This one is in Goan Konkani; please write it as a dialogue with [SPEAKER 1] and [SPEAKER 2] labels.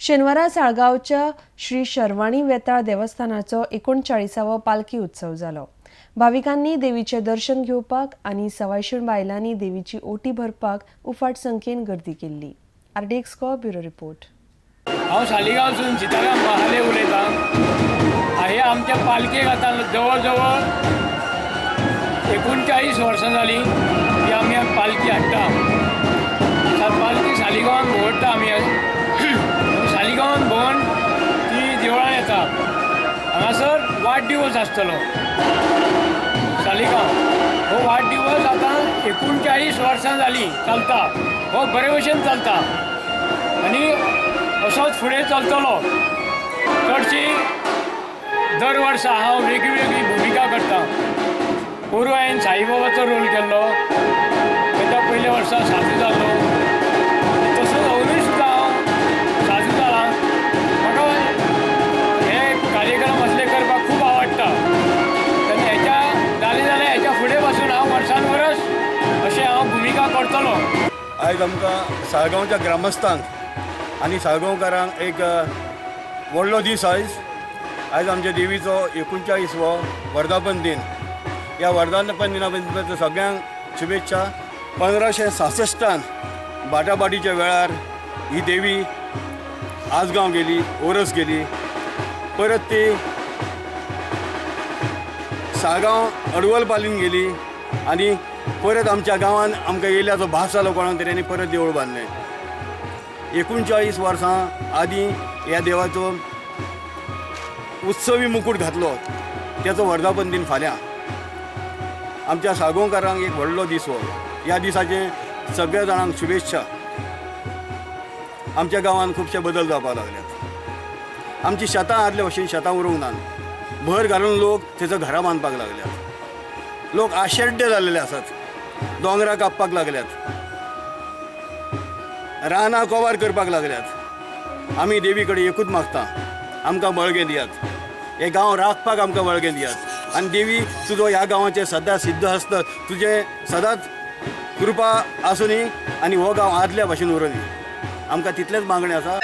[SPEAKER 1] शेनवारा साळगांवच्या श्री शर्वाणी वेताळ देवस्थानाचो 39वो पालखी उत्सव जालो. भाविकांनी देवीचें दर्शन घेवपाक आनी सवायशीण बायलांनी देवीची ओटी भरपाक उफाट संख्येन गर्दी केल्ली. आरडीएक्स को ब्युरो रिपोर्ट.
[SPEAKER 2] हांव सालिगांवसून सीताराम महाले उलयतां. हे आमच्या पालखेक आतां जवळ जवळ 39 वर्सां जालीं की आमी पालखी हाडटा. पालखी सालिगांवान भोंवडटा आमी. सालिगांवान भोंवन ती देवळान येता. हांगासर वाडदिवस आसतलो सालिगांव. हो वाडदिवस आतां 39 वर्सां जालीं चलता. हो बरे भशेन चलता आनी असोच फुडें चलतलो. चडशी दर वर्सा हांव वेगळी वेगळी भुमिका करता. पोरूं हांवें साईबाबाचो रोल केल्लो, तेच्या पयल्या वर्सा साजू जाल्लो, तसोच अजुनूय सुद्दां हांव साजू जाला. म्हाका हे कार्यक्रम असले करपाक खूब आवडटा. तेन्ना हेच्या जालें जाल्यार हेच्या फुडें पासून हांव वर्सान वर्स अशें हांव भुमिका करतलो.
[SPEAKER 3] आयज आमकां साळगांवच्या ग्रामस्थांक आनी साळगांवकारांक एक व्हडलो दीस. आयज आमच्या देवीचो 39वो वर्धापन दिन. ह्या वर्धापन दिना बद्दल सगळ्यांक शुभेच्छा. 1566 बाटाबाटीच्या वेळार ही देवी आजगांव गेली, ओरस गेली, परत ती साळगांव अडवलपालीन गेली आनी परत आमच्या गांवान आमकां येयल्याचो भास जालो कोणाक तरी आनी परत देवूळ बांदलें. 39 वर्सां आदीं ह्या देवाचो उत्सवी मुकूट घातलो, त्याचो वर्धापन दिन फाल्यां. आमच्या साळगांवकारांक एक व्हडलो दीस हो. ह्या दिसाचे सगळ्या जाणांक शुभेच्छा. आमच्या गांवांत खुबशे बदल जावपाक लागल्यात. आमची शेतां आदले भशेन शेतां उरूंक ना. भर घालून लोक तेचो घरां बांदपाक लागल्यात. लोक आशेड्डे जाल्लेले आसात. दोंगरां कापपाक लागल्यात, रानां कवर करपाक लागल्यात. आमी देवी कडेन एकूच मागता, आमकां बळगें दियात, हे गांव राखपाक आमकां बळगें दियात. आनी देवी तुजो ह्या गांवाचेर सदां सिद्ध हस्त तुजें सदांच कृपा आसूनी आनी हो गांव आदल्या भाशेन उरोनी. आमकां तितलेंच मागणें आसा.